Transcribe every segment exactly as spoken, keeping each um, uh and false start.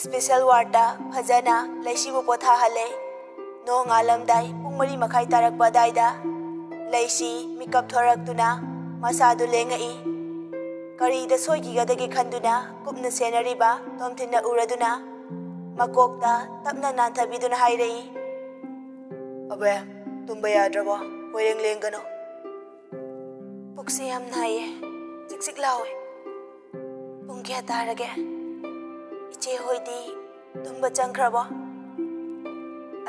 Special ꯋꯥꯔꯗꯇ ꯐꯖꯅ ꯂꯩꯁꯤꯕꯨ ꯄꯣꯊꯥꯍꯜꯂꯦ꯫ ꯅꯣꯡꯉꯥꯜꯂꯝꯗꯥꯏ ꯄꯨꯡ ꯃꯔꯤ ꯃꯈꯥꯏ ꯇꯥꯔꯛꯄ ꯑꯗꯥꯏꯗ ꯂꯩꯁꯤ ꯃꯤꯀꯞ ꯊꯣꯔꯛꯇꯨꯅ ꯃꯁꯥꯗꯨ ꯂꯦꯡꯉꯛꯏ꯫ ꯀꯔꯤꯗ ꯁꯣꯏꯈꯤꯒꯗꯒꯦ ꯈꯟꯗꯨꯅ ꯀꯨꯞꯅ ꯁꯦꯟꯅꯔꯤꯕ ꯇꯣꯝꯊꯤꯟꯅ ꯎꯔꯗꯨꯅ ꯃꯀꯣꯛꯇ ꯇꯞꯅ ꯅꯥꯟꯊꯕꯤꯗꯨꯅ ꯍꯥꯏꯔꯛꯏ, "ꯑꯕꯦ, ꯇꯨꯝꯕ ꯌꯥꯗ꯭ꯔꯕꯣ? ꯀꯣꯏꯔꯦꯡ ꯂꯦꯡꯒꯅꯨ꯫ ꯄꯨꯛꯁꯦ ꯌꯥꯝ ꯅꯥꯏꯌꯦ, ꯆꯤꯛ ꯆꯤꯛ ꯂꯥꯎꯋꯦ꯫ ꯄꯨꯡ ꯀꯌꯥ ꯇꯥꯔꯒꯦ? ꯏꯆꯦ ꯍꯣꯏꯗꯤ ꯇꯨꯝꯕ ꯆꯪꯈ꯭ꯔꯕꯣ?"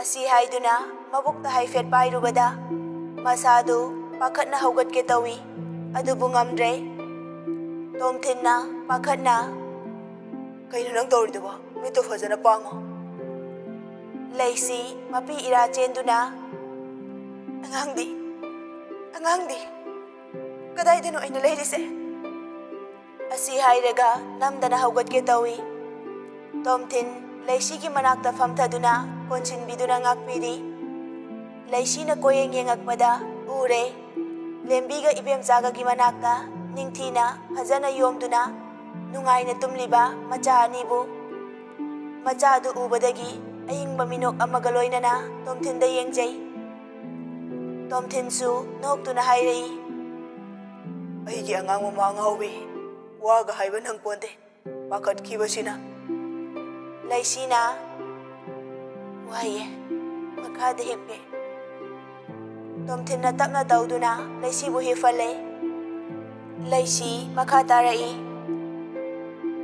ꯑꯁꯤ ꯍꯥꯏꯗꯨꯅ ꯃꯕꯨꯛꯇ ꯍꯥꯏꯐꯦꯠ ꯄꯥꯏꯔꯨꯕꯗ ꯃꯁꯥꯗꯨ ꯄꯥꯈꯠꯅ ꯍꯧꯒꯠꯀꯦ ꯇꯧꯏ, ꯑꯗꯨꯕꯨ ꯉꯝꯗ꯭ꯔꯦ꯫ ꯇꯣꯝꯊꯤꯟꯅ ꯄꯥꯈꯠꯅ, "ꯀꯩꯅꯣ ꯅꯪ ꯇꯧꯔꯤꯗꯨꯕꯣ? ꯃꯤꯠꯇꯣ ꯐꯖꯅ ꯄꯥꯡꯉꯣ꯫" ꯂꯩꯁꯤ ꯃꯄꯤ ꯏꯔꯥ ꯆꯦꯟꯗꯨꯅ, "ꯑꯉꯥꯡꯗꯤ, ꯑꯉꯥꯡꯗꯤ, ꯀꯗꯥꯏꯗꯅꯣ ꯑꯩꯅ ꯂꯩꯔꯤꯁꯦ?" ꯑꯁꯤ ꯍꯥꯏꯔꯒ ꯅꯝꯗꯅ ꯍꯧꯒꯠꯀꯦ ꯇꯧꯏ꯫ ꯇꯣꯝꯊꯤꯟ ꯂꯩꯁꯤꯒꯤ ꯃꯅꯥꯛꯇ ꯐꯝꯊꯗꯨꯅ ꯀꯣꯟꯁꯤꯟꯕꯤꯗꯨꯅ ꯉꯥꯛꯄꯤꯔꯤ꯫ ꯂꯩꯁꯤꯅ ꯀꯣꯌꯦꯡ ꯌꯦꯡꯉꯛꯄꯗ ꯎꯔꯦ, ꯂꯦꯝꯕꯤꯒ ꯏꯕꯦꯝꯆꯥꯒꯒꯤ ꯃꯅꯥꯛꯇ ꯅꯤꯡꯊꯤꯅ ꯐꯖꯅ ꯌꯣꯝꯗꯨꯅ ꯅꯨꯡꯉꯥꯏꯅ ꯇꯨꯝꯂꯤꯕ ꯃꯆꯥ ꯑꯅꯤꯕꯨ꯫ ꯃꯆꯥꯗꯨ ꯎꯕꯗꯒꯤ ꯑꯏꯪꯕ ꯃꯤꯅꯣꯛ ꯑꯃꯒ ꯂꯣꯏꯅꯅ ꯇꯣꯝꯊꯤꯟꯗ ꯌꯦꯡꯖꯩ꯫ ꯇꯣꯝꯊꯤꯟꯁꯨ ꯅꯣꯛꯇꯨꯅ ꯍꯥꯏꯔꯛꯏ, "ꯑꯩꯒꯤ ꯑꯉꯥꯡ ꯃꯃꯥ ꯑꯉꯥꯎꯕꯤ, ꯋꯥꯒ ꯍꯥꯏꯕ ꯅꯪꯄꯣꯟꯗꯦ, ꯄꯥꯈꯠꯈꯤꯕꯁꯤꯅ꯫" ꯂꯩꯁꯤꯅ, "ꯋꯥꯏꯌꯦ, ꯃꯈꯥꯗ ꯍꯤꯞꯀꯦ꯫" ꯇꯣꯝꯊꯤꯟꯅ ꯇꯞꯅ ꯇꯧꯗꯨꯅ ꯂꯩꯁꯤꯕꯨ ꯍꯤꯞꯍꯜꯂꯦ꯫ ꯂꯩꯁꯤ ꯃꯈꯥ ꯇꯥꯔꯛꯏ,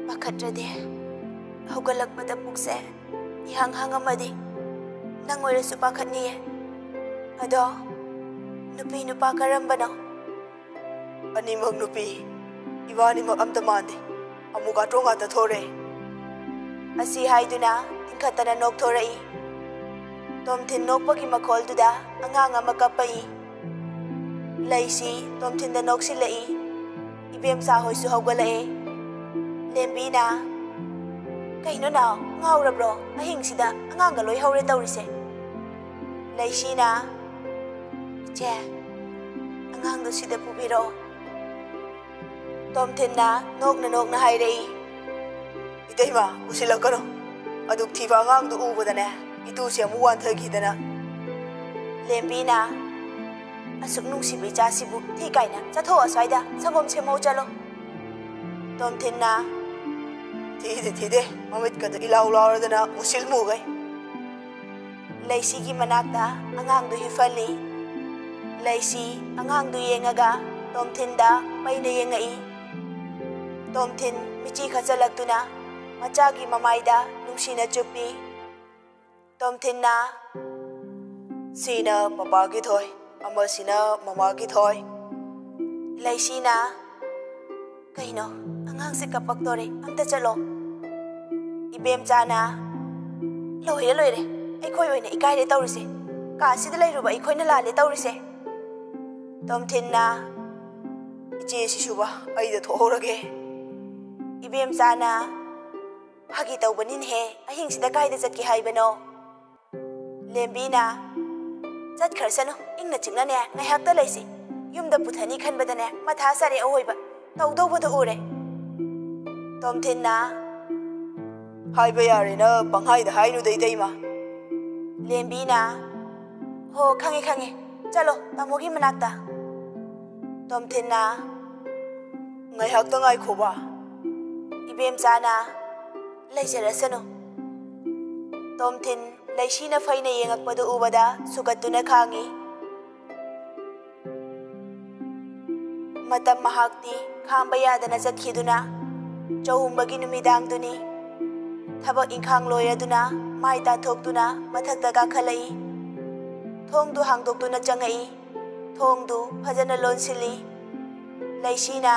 "ꯄꯥꯈꯠꯇ꯭ꯔꯗꯤ ꯍꯧꯒꯠꯂꯛꯄꯗ ꯄꯨꯛꯁꯦ ꯏꯍꯥꯡ ꯍꯥꯡꯉꯝꯃꯗꯤ ꯅꯪ ꯑꯣꯏꯔꯁꯨ ꯄꯥꯈꯠꯅꯤꯌꯦ꯫ ꯑꯗꯣ ꯅꯨꯄꯤ ꯅꯨꯄꯥ ꯀꯔꯝꯕꯅꯣ?" "ꯑꯅꯤꯃꯛ ꯅꯨꯄꯤ, ꯏꯕꯥꯅꯤꯃꯛ ꯑꯝꯇ ꯃꯥꯟꯗꯦ, ꯑꯃꯨꯛ ꯑꯇ꯭ꯔꯣ ꯉꯥꯛꯇ ꯊꯣꯔꯛꯑꯦ꯫" ꯑꯁꯤ ꯍꯥꯏꯗꯨꯅ ꯇꯤꯡꯈꯠꯇꯅ ꯅꯣꯛꯊꯣꯔꯛꯏ꯫ ꯇꯣꯝꯊꯤꯟ ꯅꯣꯛꯄꯒꯤ ꯃꯈꯣꯜꯗꯨꯗ ꯑꯉꯥꯡ ꯑꯃ ꯀꯞꯄꯛꯏ꯫ ꯂꯩꯁꯤ ꯇꯣꯝꯊꯤꯟꯗ ꯅꯣꯛꯁꯤꯜꯂꯛꯏ꯫ ꯏꯕꯦꯝꯆꯥ ꯍꯣꯏꯁꯨ ꯍꯧꯒꯠꯂꯛꯑꯦ꯫ ꯂꯦꯝꯕꯤꯅ, "ꯀꯩꯅꯣ ꯅꯥꯎ, ꯉꯥꯎꯔꯕ꯭ꯔꯣ? ꯑꯍꯤꯡꯁꯤꯗ ꯑꯉꯥꯡꯒ ꯂꯣꯏ ꯍꯧꯔꯦ ꯇꯧꯔꯤꯁꯦ꯫" ꯂꯩꯁꯤꯅ, "ꯏꯆꯦ, ꯑꯉꯥꯡꯗꯣ ꯁꯤꯗ ꯄꯨꯕꯤꯔꯛꯑꯣ꯫" ꯇꯣꯝꯊꯤꯟꯅ ꯅꯣꯛꯅ ꯅꯣꯛꯅ ꯍꯥꯏꯔꯛꯏ, "ꯏꯇꯩꯃ, ꯎꯁꯤꯜꯂꯛꯀꯅꯨ꯫ ꯑꯗꯨꯛ ꯊꯤꯕ ꯑꯉꯥꯡꯗꯨ ꯎꯕꯗꯅꯦ, ꯏꯇꯨꯁꯦ ꯑꯃꯨꯛ ꯋꯥꯟꯊꯈꯤꯗꯅ꯫ ꯂꯦꯝꯕꯤꯅ, "ꯑꯁꯨꯛ ꯅꯨꯡꯁꯤꯕ ꯏꯆꯥꯁꯤꯕꯨ ꯊꯤ ꯀꯥꯏꯅ, ꯆꯠꯊꯣꯛ ꯑꯁ꯭ꯋꯥꯏꯗ ꯁꯪꯒꯣꯝ ꯁꯦꯝꯍꯧ ꯆꯠꯂꯣ"꯫ ꯇꯣꯝꯊꯤꯟꯅ, "ꯊꯤꯗꯦ, ꯊꯤꯗꯦ, ꯃꯃꯤꯠꯀꯗꯣ ꯏꯂꯥꯎ ꯂꯥꯎꯔꯗꯅ ꯃꯨꯁꯤꯜ ꯃꯨꯒꯩ"꯫ ꯂꯩꯁꯤꯒꯤ ꯃꯅꯥꯛꯇ ꯑꯉꯥꯡꯗꯨ ꯍꯤꯞꯍꯜꯂꯤ꯫ ꯂꯩꯁꯤ ꯑꯉꯥꯡꯗꯨ ꯌꯦꯡꯉꯒ ꯇꯣꯝꯊꯤꯟꯗ ꯄꯩꯅ ꯌꯦꯡꯉꯛꯏ꯫ ꯇꯣꯝꯊꯤꯟ ꯃꯤꯆꯤ ꯈꯠꯆꯜꯂꯛꯇꯨꯅ ꯃꯆꯥꯒꯤ ꯃꯃꯥꯏꯗ ꯅꯨꯡꯁꯤꯅ ꯆꯨꯞꯄꯤ꯫ ꯇꯣꯝꯊꯤꯟꯅ, "ꯁꯤꯅ ꯄꯄꯥꯒꯤ ꯊꯣꯏ, ꯑꯃꯁꯤꯅ ꯃꯃꯥꯒꯤ ꯊꯣꯏ"꯫ ꯂꯩꯁꯤꯅ, "ꯀꯩꯅꯣ, ꯑꯉꯥꯡꯁꯦ ꯀꯞꯄꯛꯇꯣꯔꯦ, ꯑꯝꯇ ꯆꯠꯂꯣ"꯫ ꯏꯕꯦꯝꯆꯥꯅ, "ꯂꯣꯏꯔꯦ, ꯂꯣꯏꯔꯦ, ꯑꯩꯈꯣꯏ ꯑꯣꯏꯅ ꯏꯀꯥꯏꯔꯦ ꯇꯧꯔꯤꯁꯦ, ꯀꯥꯁꯤꯗ ꯂꯩꯔꯨꯕ ꯑꯩꯈꯣꯏꯅ ꯂꯥꯜꯂꯦ ꯇꯧꯔꯤꯁꯦ"꯫ ꯇꯣꯝꯊꯤꯟꯅ, "ꯏꯆꯦꯁꯤꯁꯨꯕ, ꯑꯩꯗ ꯊꯣꯛꯍꯧꯔꯒꯦ"꯫ ꯏꯕꯦꯝꯆꯥꯅ, "ꯐꯥꯒꯤ ꯇꯧꯕꯅꯤꯅꯦꯍꯦ, ꯑꯍꯤꯡꯁꯤꯗ ꯀꯥꯏꯗ ꯆꯠꯀꯦ ꯍꯥꯏꯕꯅꯣ?" ꯂꯦꯝꯕꯤꯅ, "ꯆꯠꯈ꯭ꯔꯁꯅꯨ, ꯏꯪꯅ ꯆꯤꯛꯅꯅꯦ ꯉꯥꯏꯍꯥꯛꯇ ꯂꯩꯁꯤ꯫ ꯌꯨꯝꯗ ꯄꯨꯊꯅꯤ ꯈꯟꯕꯗꯅꯦ ꯃꯊꯥ ꯁꯥꯔꯦ ꯑꯋꯣꯏꯕ꯫ ꯇꯧꯗꯧꯕꯗꯣ ꯎꯔꯦ"꯫ ꯇꯣꯝꯊꯤꯟꯅ, "ꯍꯥꯏꯕ ꯌꯥꯔꯦꯅ ꯄꯪꯍꯥꯏꯗ ꯍꯥꯏꯅꯨꯗ ꯏꯇꯩꯃ"꯫ ꯂꯦꯝꯕꯤꯅ, "ꯍꯣ, ꯈꯪꯉꯦ, ꯈꯪꯉꯦ꯫ ꯆꯠꯂꯣ ꯇꯥꯃꯣꯒꯤ ꯃꯅꯥꯛꯇ"꯫ ꯇꯣꯝꯊꯤꯟꯅ, "ꯉꯥꯏꯍꯥꯛꯇ ꯉꯥꯏꯈꯣꯕ"꯫ ꯏꯕꯦꯝꯆꯥꯅ, "ꯂꯩꯖꯔꯁꯅꯨ"꯫ ꯇꯣꯝꯊꯤꯟ ꯂꯩꯁꯤꯅ ꯐꯩꯅ ꯌꯦꯡꯉꯛꯄꯗꯨ ꯎꯕꯗ ꯁꯨꯒꯠꯇꯨꯅ ꯈꯥꯡꯉꯤ꯫ ꯃꯇꯝ ꯃꯍꯥꯛꯇꯤ ꯈꯥꯝꯕ ꯌꯥꯗꯅ ꯆꯠꯈꯤꯗꯨꯅ ꯆꯍꯨꯝꯕꯒꯤ ꯅꯨꯃꯤꯗꯥꯡꯗꯨꯅꯤ꯫ ꯊꯕꯛ ꯏꯪꯈꯥꯡ ꯂꯣꯏꯔꯗꯨꯅ ꯃꯥꯏ ꯇꯥꯊꯣꯛꯇꯨꯅ ꯃꯊꯛꯇ ꯀꯥꯈꯠꯂꯛꯏ꯫ ꯊꯣꯡꯗꯨ ꯍꯥꯡꯗꯣꯛꯇꯨꯅ ꯆꯪꯉꯛꯏ꯫ ꯊꯣꯡꯗꯨ ꯐꯖꯅ ꯂꯣꯟꯁꯤꯜꯂꯤ꯫ ꯂꯩꯁꯤꯅ,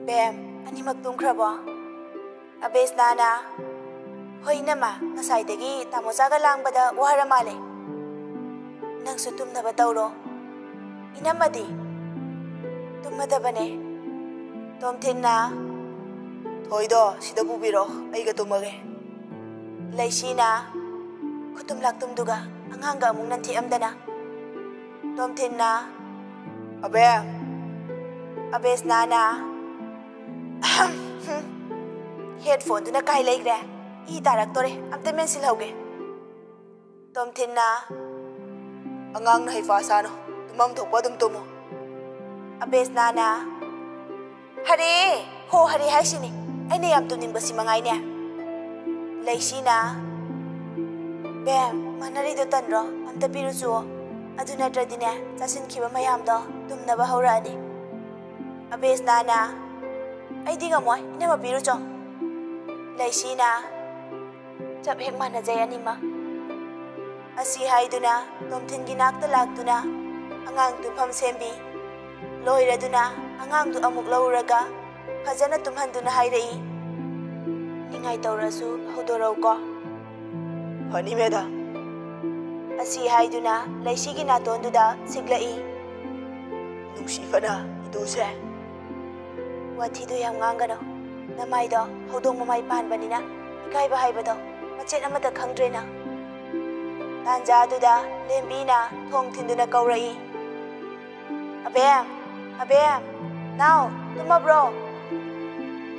"ꯕꯦꯝ, ꯑꯅꯤꯃꯛ ꯇꯨꯝꯈ꯭ꯔꯕꯣ?" ꯑꯕꯦꯁꯅꯥꯅ, "ꯍꯣꯏ ꯏꯅꯝꯃ, ꯉꯁꯥꯏꯗꯒꯤ ꯇꯥꯃꯣꯆꯥꯒ ꯂꯥꯡꯕꯗ ꯋꯥꯔ ꯃꯥꯜꯂꯦ꯫ ꯅꯪꯁꯨ ꯇꯨꯝꯅꯕ ꯇꯧꯔꯣ"꯫ ꯏꯅꯝꯃꯗꯤ ꯇꯨꯝꯃꯗꯕꯅꯦ꯫ ꯇꯣꯝꯊꯤꯟꯅ, "ꯊꯣꯏꯗꯣ ꯁꯤꯗ ꯄꯨꯕꯤꯔꯣ, ꯑꯩꯒ ꯇꯨꯝꯃꯒꯦ"꯫ ꯂꯩꯁꯤꯅ ꯈꯨꯇꯨꯝ ꯂꯥꯛꯇꯨꯝꯗꯨꯒ ꯑꯉꯥꯡꯒ ꯑꯃꯨꯛ ꯅꯟꯊꯦꯛꯑꯝꯗꯅ꯫ ꯇꯣꯝꯊꯤꯟꯅ, "ꯑꯕꯦ"꯫ ꯑꯕꯦꯁꯅꯥꯅ, "ꯑꯍꯝ, ꯍꯨꯝ, ꯍꯦꯠꯐꯣꯟꯗꯨꯅ ꯀꯥꯏ ꯂꯩꯈ꯭ꯔꯦ?" ꯏ ꯇꯥꯔꯛꯇꯣꯔꯦ, ꯑꯝꯇ ꯃꯦꯟꯁꯤꯜꯍꯧꯒꯦ꯫ ꯇꯣꯝꯊꯤꯟꯅ, "ꯑꯉꯥꯡꯅ ꯍꯩꯐꯥ ꯁꯥꯅꯨ, ꯇꯨꯝꯐꯝ ꯊꯣꯛꯄ ꯑꯗꯨꯝ ꯇꯨꯝꯃꯨ"꯫ ꯑꯕꯦꯁꯅꯥꯅ, "ꯍꯔꯦ, ꯍꯣ ꯍꯔꯦ ꯍꯥꯏꯁꯤꯅꯤ, ꯑꯩꯅ ꯌꯥꯝ ꯇꯨꯝꯅꯤꯡꯕꯁꯤ ꯃꯉꯥꯏꯅꯦ"꯫ ꯂꯩꯁꯤꯅ, "ꯕꯦꯝ, ꯃꯥꯟꯅꯔꯤꯗꯣ ꯇꯟꯗ꯭ꯔꯣ? ꯑꯝꯇ ꯄꯤꯔꯨꯆꯣ, ꯑꯗꯨ ꯅꯠꯇ꯭ꯔꯗꯤꯅꯦ, ꯆꯥꯁꯤꯟꯈꯤꯕ ꯃꯌꯥꯝꯗꯣ ꯇꯨꯝꯅꯕ ꯍꯧꯔꯛꯑꯅꯤ"꯫ ꯑꯕꯦꯁꯅꯥꯅ, "ꯑꯩꯗꯤ ꯉꯝꯃꯣꯏ, ꯏꯅꯝꯃ ꯄꯤꯔꯨꯆꯣ"꯫ ꯂꯩꯁꯤꯅ, "ꯆꯞ ꯍꯦꯛ ꯃꯥꯟꯅꯖꯩ ꯑꯅꯤꯃꯛ"꯫ ꯑꯁꯤ ꯍꯥꯏꯗꯨꯅ ꯇꯣꯝꯊꯤꯟꯒꯤ ꯅꯥꯛꯇ ꯂꯥꯛꯇꯨꯅ ꯑꯉꯥꯡ ꯇꯨꯝꯐꯝ ꯁꯦꯝꯕꯤ꯫ ꯂꯣꯏꯔꯗꯨꯅ ꯑꯉꯥꯡꯗꯨ ꯑꯃꯨꯛ ꯂꯧꯔꯒ ꯐꯖꯅ ꯇꯨꯝꯍꯟꯗꯨꯅ ꯍꯥꯏꯔꯛꯏ, "ꯅꯤꯡꯉꯥꯏ ꯇꯧꯔꯁꯨ ꯍꯧꯗꯣꯔꯛꯎꯀꯣ"꯫ "ꯐꯅꯤ ꯃꯦꯗꯥꯝ"꯫ ꯑꯁꯤ ꯍꯥꯏꯗꯨꯅ ꯂꯩꯁꯤꯒꯤ ꯅꯥꯇꯣꯟꯗꯨꯗ ꯁꯤꯛꯂꯛꯏ, "ꯅꯨꯡꯁꯤ ꯐꯅ ꯏꯇꯨꯁꯦ"꯫ "ꯋꯥꯊꯤꯗꯨ ꯌꯥꯝ ꯉꯥꯡꯒꯅꯨ꯫ ꯅꯃꯥꯏꯗꯣ ꯍꯧꯗꯣꯡ ꯃꯃꯥꯏ ꯄꯥꯟꯕꯅꯤꯅ ꯏꯀꯥꯏꯕ ꯍꯥꯏꯕꯗꯣ ꯃꯆꯦꯠ ꯑꯃꯠꯇ ꯈꯪꯗ꯭ꯔꯦ ꯅꯪ"꯫ ꯇꯥꯟꯖꯥꯗꯨꯗ ꯂꯦꯝꯕꯤꯅ ꯊꯣꯡ ꯊꯤꯟꯗꯨꯅ ꯀꯧꯔꯛꯏ, "ꯑꯕꯦꯝ, ꯑꯕꯦꯝ, ꯅꯥꯎ, ꯇꯨꯝꯃꯕ꯭ꯔꯣ?"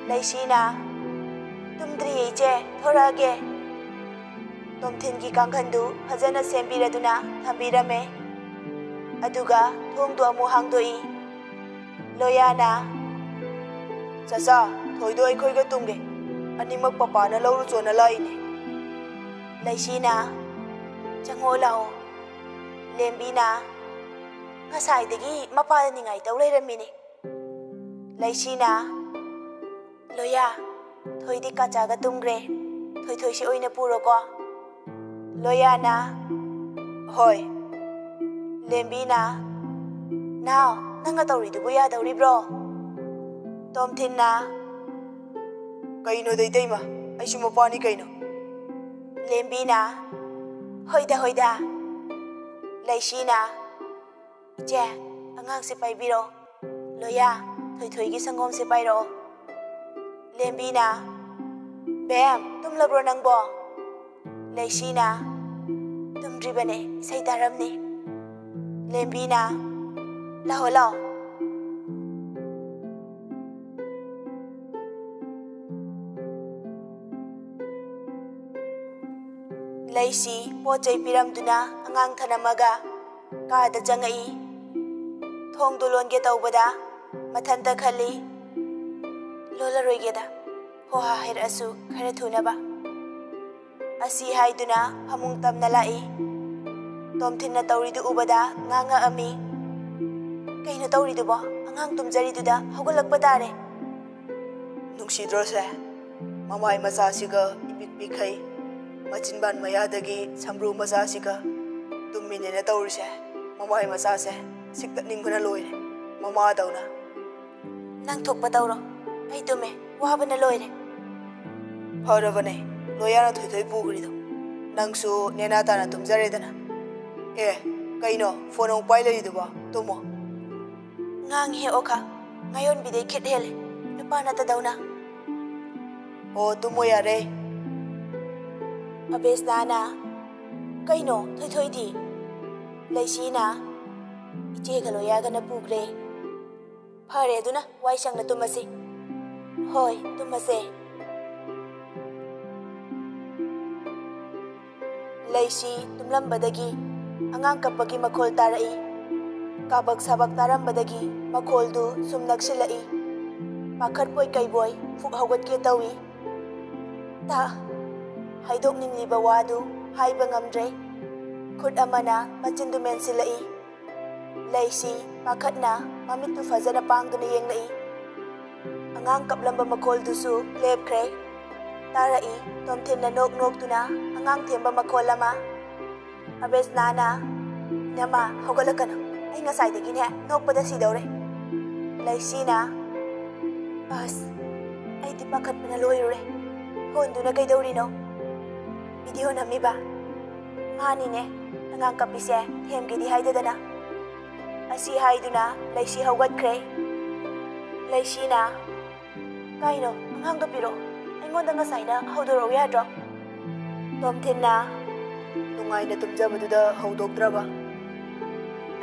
ꯂꯩꯁꯤꯅ, "ꯇꯨꯝꯗ꯭ꯔꯤꯌꯦ ꯏꯆꯦ, ꯊꯣꯔꯛꯑꯒꯦ"꯫ ꯇꯣꯝꯊꯤꯟꯒꯤ ꯀꯥꯡꯈꯟꯗꯨ ꯐꯖꯅ ꯁꯦꯝꯕꯤꯔꯗꯨꯅ ꯊꯝꯕꯤꯔꯝꯃꯦ꯫ ꯑꯗꯨꯒ ꯊꯣꯡꯗꯨ ꯑꯃꯨꯛ ꯍꯥꯡꯗꯣꯛꯏ꯫ ꯂꯣꯌꯥꯅ, "ꯆꯆꯥ, ꯊꯣꯏꯗꯣ ꯑꯩꯈꯣꯏꯒ ꯇꯨꯝꯒꯦ꯫ ꯑꯅꯤꯃꯛ ꯄꯄꯥꯅ ꯂꯧꯔꯨꯆꯣꯅ ꯂꯥꯛꯏꯅꯦ"꯫ ꯂꯩꯁꯤꯅ, "ꯆꯪꯉꯛꯑꯣ ꯂꯥꯛꯑꯣ"꯫ ꯂꯦꯝꯕꯤꯅ, "ꯉꯁꯥꯏꯗꯒꯤ ꯃꯄꯥꯗ ꯅꯤꯡꯉꯥꯏ ꯇꯧ ꯂꯩꯔꯝꯃꯤꯅꯦ"꯫ ꯂꯩꯁꯤꯅ, "ꯂꯣꯌꯥ, ꯊꯣꯏꯗꯤ ꯀꯥꯆꯥꯒ ꯇꯨꯝꯈ꯭ꯔꯦ꯫ ꯊꯣꯏꯊꯣꯏꯁꯤ ꯑꯣꯏꯅ ꯄꯨꯔꯣꯀꯣ"꯫ ꯂꯣꯌꯥꯅ, "ꯍꯣꯏ"꯫ ꯂꯦꯝꯕꯤꯅ, "ꯅꯥꯎ, ꯅꯪꯅ ꯇꯧꯔꯤꯗꯨꯕꯨ ꯌꯥꯗꯧꯔꯤꯕ꯭ꯔꯣ?" ꯇꯣꯝꯊꯤꯟꯅ, "ꯀꯩꯅꯣꯗ ꯏꯇꯩꯃ, ꯑꯩꯁꯨ ꯃꯄꯥꯅꯤ ꯀꯩꯅꯣ"꯫ ꯂꯦꯝꯕꯤꯅ, "ꯍꯣꯏꯗ, ꯍꯣꯏꯗ"꯫ ꯂꯩꯁꯤꯅ, "ꯏꯆꯦ, ꯑꯉꯥꯡꯁꯦ ꯄꯥꯏꯕꯤꯔꯣ꯫ ꯂꯣꯌꯥ, ꯊꯣꯏꯊꯣꯏꯒꯤ ꯁꯪꯒꯣꯝꯁꯦ ꯄꯥꯏꯔꯛꯑꯣ"꯫ ꯂꯦꯝꯕꯤꯅ, "ꯕꯦꯝ, ꯇꯨꯝꯂꯕ꯭ꯔꯣ ꯅꯪꯕꯣ?" ꯂꯩꯁꯤꯅ, "ꯇꯨꯝꯗ꯭ꯔꯤꯕꯅꯦ, ꯏꯁꯩ ꯇꯥꯔꯝꯅꯤ"꯫ ꯂꯦꯝꯕꯤꯅ, "ꯂꯥꯛꯑꯣ, ꯂꯥꯛꯑꯣ"꯫ ꯂꯩꯁꯤ ꯄꯣꯠ ꯆꯩ ꯄꯤꯔꯝꯗꯨꯅ ꯑꯉꯥꯡ ꯊꯅꯝꯃꯒ ꯀꯥꯗ ꯆꯪꯉꯛꯏ꯫ ꯊꯣꯡꯗꯨ ꯂꯣꯟꯒꯦ ꯇꯧꯕꯗ ꯃꯊꯟꯇ ꯈꯜꯂꯤ, "ꯂꯣꯜꯂꯔꯣꯏꯒꯦꯗ, ꯍꯣꯍꯥ ꯍꯥꯏꯔꯛꯑꯁꯨ ꯈꯔ ꯊꯨꯅꯕ"꯫ ꯑꯁꯤ ꯍꯥꯏꯗꯨꯅ ꯐꯃꯨꯡ ꯇꯝꯅ ꯂꯥꯛꯏ꯫ ꯇꯣꯝꯊꯤꯟꯅ ꯇꯧꯔꯤꯗꯨ ꯎꯕꯗ ꯉꯥꯡꯉꯛꯑꯝꯃꯤ, "ꯀꯩꯅꯣ ꯇꯧꯔꯤꯗꯨꯕꯣ? ꯑꯉꯥꯡ ꯇꯨꯝꯖꯔꯤꯗꯨꯗ ꯍꯧꯒꯠꯂꯛꯄ ꯇꯥꯔꯦ"꯫ ꯅꯨꯡꯁꯤꯗ꯭ꯔꯣꯁꯦ? ꯃꯃꯥꯏ ꯃꯆꯥꯁꯤꯒ ꯏꯄꯤꯛ ꯄꯤꯛꯈꯩ, ꯃꯆꯤꯟꯕꯥꯟ ꯃꯌꯥꯗꯒꯤ ꯁꯝꯕ꯭ꯔꯨ ꯃꯆꯥꯁꯤꯒ ꯇꯨꯝꯃꯤꯅꯦꯅ ꯇꯧꯔꯤꯁꯦ꯫ ꯃꯃꯥꯏ ꯃꯆꯥꯁꯦ ꯁꯤꯛꯇꯠꯅꯤꯡꯕꯅ ꯂꯣꯏꯔꯦ, ꯃꯃꯥꯗꯧꯅ꯫ "ꯅꯪ ꯊꯣꯛꯄ ꯇꯧꯔꯣ, ꯑꯩ ꯇꯨꯝꯃꯦ, ꯋꯥꯕꯅ ꯂꯣꯏꯔꯦ"꯫ ꯐꯔꯕꯅꯦ, ꯂꯣꯌꯥꯅ ꯊꯣꯏꯊꯣꯏ ꯄꯨꯈ꯭ꯔꯤꯗꯣ꯫ ꯅꯪꯁꯨ ꯅꯦꯅꯥ ꯇꯥꯅ ꯇꯨꯝꯖꯔꯦꯗꯅ꯫ ꯑꯦ, ꯀꯩꯅꯣ ꯐꯣꯟ ꯑꯃꯨꯛ ꯄꯥꯏ ꯂꯩꯔꯤꯗꯨꯕꯣ? ꯇꯨꯝꯃꯣ꯫ ꯉꯥꯡꯉꯤꯍꯦ ꯑꯣꯈꯥ, ꯉꯥꯌꯣꯟꯕꯤꯗꯩ ꯈꯤꯠ ꯍꯦꯜꯂꯦ, ꯅꯨꯄꯥ ꯅꯠꯇꯗꯧꯅ꯫ ꯑꯣ, ꯇꯨꯝꯃꯣ ꯌꯥꯔꯦ꯫ ꯑꯕꯦꯁꯅꯥꯅ, "ꯀꯩꯅꯣ ꯊꯣꯏꯊꯣꯏꯗꯤ?" ꯂꯩꯁꯤꯅ, "ꯏꯆꯦꯒ ꯂꯣꯌꯥꯒꯅ ꯄꯨꯈ꯭ꯔꯦ"꯫ "ꯐꯔꯦ ꯑꯗꯨꯅ, ꯋꯥꯏ ꯁꯪꯅ ꯇꯨꯝꯃꯁꯤ"꯫ "ꯍꯣꯏ, ꯇꯨꯝꯃꯁꯦ"꯫ ꯂꯩꯁꯤ ꯇꯨꯝꯂꯝꯕꯗꯒꯤ ꯑꯉꯥꯡ ꯀꯞꯄꯒꯤ ꯃꯈꯣꯜ ꯇꯥꯔꯛꯏ꯫ ꯀꯥꯕꯛ ꯁꯥꯕꯛ ꯇꯥꯔꯝꯕꯗꯒꯤ ꯃꯈꯣꯜꯗꯨ ꯁꯨꯝ ꯅꯛꯁꯤꯜꯂꯛꯏ꯫ ꯄꯥꯈꯠꯄꯣꯏ ꯀꯩꯕꯣꯏ ꯐꯨꯛ ꯍꯧꯒꯠꯀꯦ ꯇꯧꯏ꯫ ꯇꯥ-, ꯍꯥꯏꯗꯣꯛꯅꯤꯡꯂꯤꯕ ꯋꯥꯗꯨ ꯍꯥꯏꯕ ꯉꯝꯗ꯭ꯔꯦ꯫ ꯈꯨꯠ ꯑꯃꯅ ꯃꯆꯤꯟꯗꯨ ꯃꯦꯟꯁꯤꯜꯂꯛꯏ꯫ ꯂꯩꯁꯤ ꯄꯥꯈꯠꯅ ꯃꯃꯤꯠꯇꯨ ꯐꯖꯅ ꯄꯥꯡꯗꯨꯅ ꯌꯦꯡꯂꯛꯏ꯫ ꯑꯉꯥꯡ ꯀꯞꯂꯝꯕ ꯃꯈꯣꯜꯗꯨꯁꯨ ꯂꯦꯞꯈ꯭ꯔꯦ꯫ ꯇꯥꯔꯛꯏ, ꯇꯣꯝꯊꯤꯟꯅ ꯅꯣꯛ ꯅꯣꯛꯇꯨꯅ ꯑꯉꯥꯡ ꯊꯦꯝꯕ ꯃꯈꯣꯜ ꯑꯃ꯫ ꯑꯕꯦꯁꯅꯥꯅ, "ꯏꯅꯝꯃ, ꯍꯧꯒꯠꯂꯛꯀꯅꯨ꯫ ꯑꯩ ꯉꯁꯥꯏꯗꯒꯤꯅꯦ ꯅꯣꯛꯄꯗ ꯁꯤꯗꯧꯔꯦ"꯫ ꯂꯩꯁꯤꯅ, "ꯑꯁ, ꯑꯩꯗꯤ ꯄꯥꯈꯠꯄꯅ ꯂꯣꯏꯔꯨꯔꯦ꯫ ꯐꯣꯟꯗꯨꯅ ꯀꯩꯗꯧꯔꯤꯅꯣ? ꯚꯤꯗꯤꯑꯣ ꯅꯝꯃꯤꯕ? ꯃꯥꯅꯤꯅꯦ, ꯑꯉꯥꯡ ꯀꯞꯄꯤꯁꯦ ꯊꯦꯝꯒꯦꯗꯤ ꯍꯥꯏꯗꯗꯅ"꯫ ꯑꯁꯤ ꯍꯥꯏꯗꯨꯅ ꯂꯩꯁꯤ ꯍꯧꯒꯠꯈ꯭ꯔꯦ꯫ ꯂꯩꯁꯤꯅ, "ꯀꯥꯏꯅꯣ, ꯑꯉꯥꯡꯗꯣ ꯄꯤꯔꯛꯑꯣ, ꯑꯩꯉꯣꯟꯗ ꯉꯁꯥꯏꯅ ꯍꯧꯗꯣꯔꯛꯎ ꯌꯥꯗ꯭ꯔꯣ?" ꯇꯣꯝꯊꯤꯟꯅ, "ꯅꯨꯡꯉꯥꯏꯅ ꯇꯨꯝꯖꯕꯗꯨꯗ ꯍꯧꯗꯣꯛꯇ꯭ꯔꯕ?"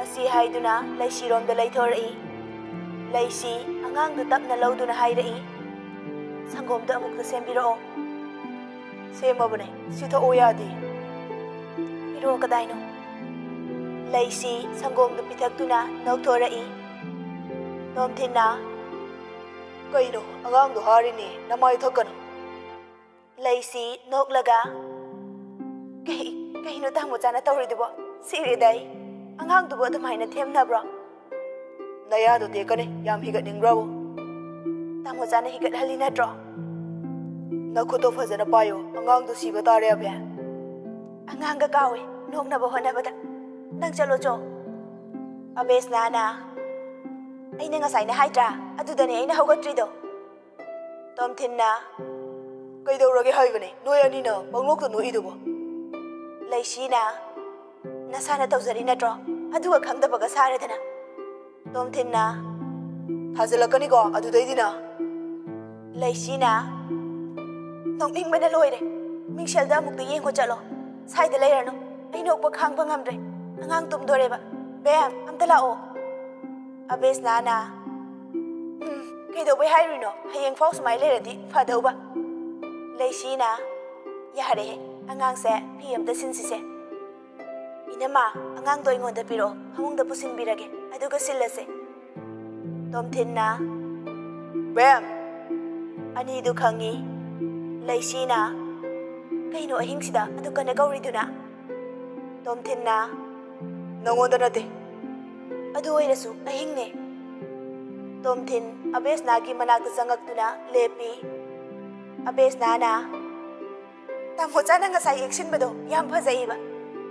ꯑꯁꯤ ꯍꯥꯏꯗꯨꯅ ꯂꯩꯁꯤꯔꯣꯝꯗ ꯂꯩꯊꯣꯔꯛꯏ꯫ ꯂꯩꯁꯤ ꯑꯉꯥꯡꯗꯨ ꯇꯞꯅ ꯂꯧꯗꯨꯅ ꯍꯥꯏꯔꯛꯏ, "ꯁꯪꯒꯣꯝꯗꯣ ꯑꯃꯨꯛꯇ ꯁꯦꯝꯕꯤꯔꯛꯑꯣ"꯫ "ꯁꯦꯝꯃꯕꯅꯦ, ꯁꯤ ꯊꯛꯑꯣ ꯌꯥꯗꯦ"꯫ ꯀꯗꯥꯏꯅꯣ? ꯂꯩꯁꯤ ꯁꯪꯒꯣꯝꯗꯨ ꯄꯤꯊꯛꯇꯨꯅ ꯅꯣꯛꯊꯣꯔꯛꯏ꯫ ꯇꯣꯝꯊꯤꯟꯅ, "ꯀꯩꯅꯣ, ꯑꯉꯥꯡꯗꯣ ꯍꯥꯔꯤꯅꯦ, ꯅꯃꯥꯏ ꯊꯛꯀꯅꯨ"꯫ ꯂꯩꯁꯤ ꯅꯣꯛꯂꯒ, "ꯀꯩ, ꯀꯩꯅꯣ ꯇꯥꯃꯣ ꯆꯥꯅ ꯇꯧꯔꯤꯗꯨꯕꯣ? ꯁꯤꯔꯦꯗ ꯑꯩ꯫ ꯑꯉꯥꯡꯗꯨꯕꯨ ꯑꯗꯨꯃꯥꯏꯅ ꯊꯦꯝꯅꯕ꯭ꯔꯣ?" "ꯅꯌꯥꯗꯣ ꯇꯦꯛꯀꯅꯤ, ꯌꯥꯝ ꯍꯤꯒꯠꯅꯤꯡꯕ꯭ꯔꯕꯨ?" "ꯇꯥꯃꯣ ꯆꯥꯅ ꯍꯤꯒꯠꯍꯜꯂꯤ ꯅꯠꯇ꯭ꯔꯣ?" "ꯅꯈꯨꯠꯇꯣ ꯐꯖꯅ ꯄꯥꯏꯌꯣ, ꯑꯉꯥꯡꯗꯣ ꯁꯤꯕ ꯇꯥꯔꯦ ꯑꯕꯦ"꯫ "ꯑꯉꯥꯡꯒ ꯀꯥꯎꯏ, ꯅꯣꯛꯅꯕ ꯍꯣꯠꯅꯕꯗ꯫ ꯅꯪ ꯆꯠꯂꯣ ꯆꯣ"꯫ ꯑꯕꯦꯁꯅꯥꯅ, "ꯑꯩꯅ ꯉꯁꯥꯏꯅ ꯍꯥꯏꯗ꯭ꯔꯥ, ꯑꯗꯨꯗꯅꯦ ꯑꯩꯅ ꯍꯧꯒꯠꯇ꯭ꯔꯤꯗꯣ"꯫ ꯇꯣꯝꯊꯤꯟꯅ, "ꯀꯩꯗꯧꯔꯒꯦ ꯍꯥꯏꯕꯅꯦ, ꯅꯣꯏ ꯑꯅꯤꯅ ꯄꯪꯅꯣꯛꯇ ꯅꯣꯛꯏꯗꯨꯕꯣ?" ꯂꯩꯁꯤꯅ, "ꯅꯁꯥꯅ ꯇꯧꯖꯔꯤ ꯅꯠꯇ꯭ꯔꯣ? ꯑꯗꯨꯒ ꯈꯪꯗꯕꯒ ꯁꯥꯔꯗꯅ"꯫ ꯇꯣꯝꯊꯤꯟꯅ, "ꯊꯥꯖꯤꯜꯂꯛꯀꯅꯤꯀꯣ ꯑꯗꯨꯗꯩꯗꯤꯅ"꯫ ꯂꯩꯁꯤꯅ, "ꯅꯣꯛꯅꯤꯡꯕꯅ ꯂꯣꯏꯔꯦ꯫ ꯃꯤꯡꯁꯦꯜꯗ ꯑꯃꯨꯛꯇ ꯌꯦꯡꯉꯨ ꯆꯠꯂꯣ꯫ ꯁ꯭ꯋꯥꯏꯗ ꯂꯩꯔꯅꯨ꯫ ꯑꯩ ꯅꯣꯛꯄ ꯈꯥꯡꯕ ꯉꯝꯗ꯭ꯔꯦ꯫ ꯑꯉꯥꯡ ꯇꯨꯝꯗꯣꯔꯦꯕ꯫ ꯕꯦꯝ, ꯑꯝꯇ ꯂꯥꯛꯑꯣ"꯫ ꯑꯕꯦꯁꯅꯥꯅ, "ꯎꯝ, ꯀꯩꯗꯧꯕꯩ ꯍꯥꯏꯔꯨꯏꯅꯣ? ꯍꯌꯦꯡ ꯐꯥꯎ ꯁꯨꯃꯥꯏ ꯂꯩꯔꯗꯤ ꯐꯗꯧꯕ"꯫ ꯂꯩꯁꯤꯅ, "ꯌꯥꯔꯦꯍꯦ, ꯑꯉꯥꯡꯁꯦ ꯐꯤ ꯑꯝꯇ ꯁꯤꯟꯁꯤꯁꯦ"꯫ "ꯏꯅꯝꯃ, ꯑꯉꯥꯡꯗꯣ ꯑꯩꯉꯣꯟꯗ ꯄꯤꯔꯛꯑꯣ, ꯐꯃꯨꯡꯗ ꯄꯨꯁꯤꯟꯕꯤꯔꯒꯦ, ꯑꯗꯨꯒ ꯁꯤꯜꯂꯁꯦ"꯫ ꯇꯣꯝꯊꯤꯟꯅ, "ꯕꯦꯝ!" ꯑꯅꯤꯗꯨ ꯈꯪꯉꯤ꯫ ꯂꯩꯁꯤꯅ, "ꯀꯩꯅꯣ ꯑꯍꯤꯡꯁꯤꯗ ꯑꯗꯨ ꯀꯟꯅ ꯀꯧꯔꯤꯗꯨꯅ?" ꯇꯣꯝꯊꯤꯟꯅ, "ꯅꯉꯣꯟꯗ ꯅꯠꯇꯦ"꯫ "ꯑꯗꯨ ꯑꯣꯏꯔꯁꯨ ꯑꯍꯤꯡꯅꯦ"꯫ ꯇꯣꯝꯊꯤꯟ ꯑꯕꯦꯁꯅꯥꯒꯤ ꯃꯅꯥꯛꯇ ꯆꯪꯉꯛꯇꯨꯅ ꯂꯦꯞꯄꯤ꯫ ꯑꯕꯦꯁꯅꯥꯅ, "ꯇꯥꯃꯣꯆꯥꯅ ꯉꯁꯥꯏ ꯌꯦꯛꯁꯤꯟꯕꯗꯣ ꯌꯥꯝ ꯐꯖꯩꯌꯦꯕ꯫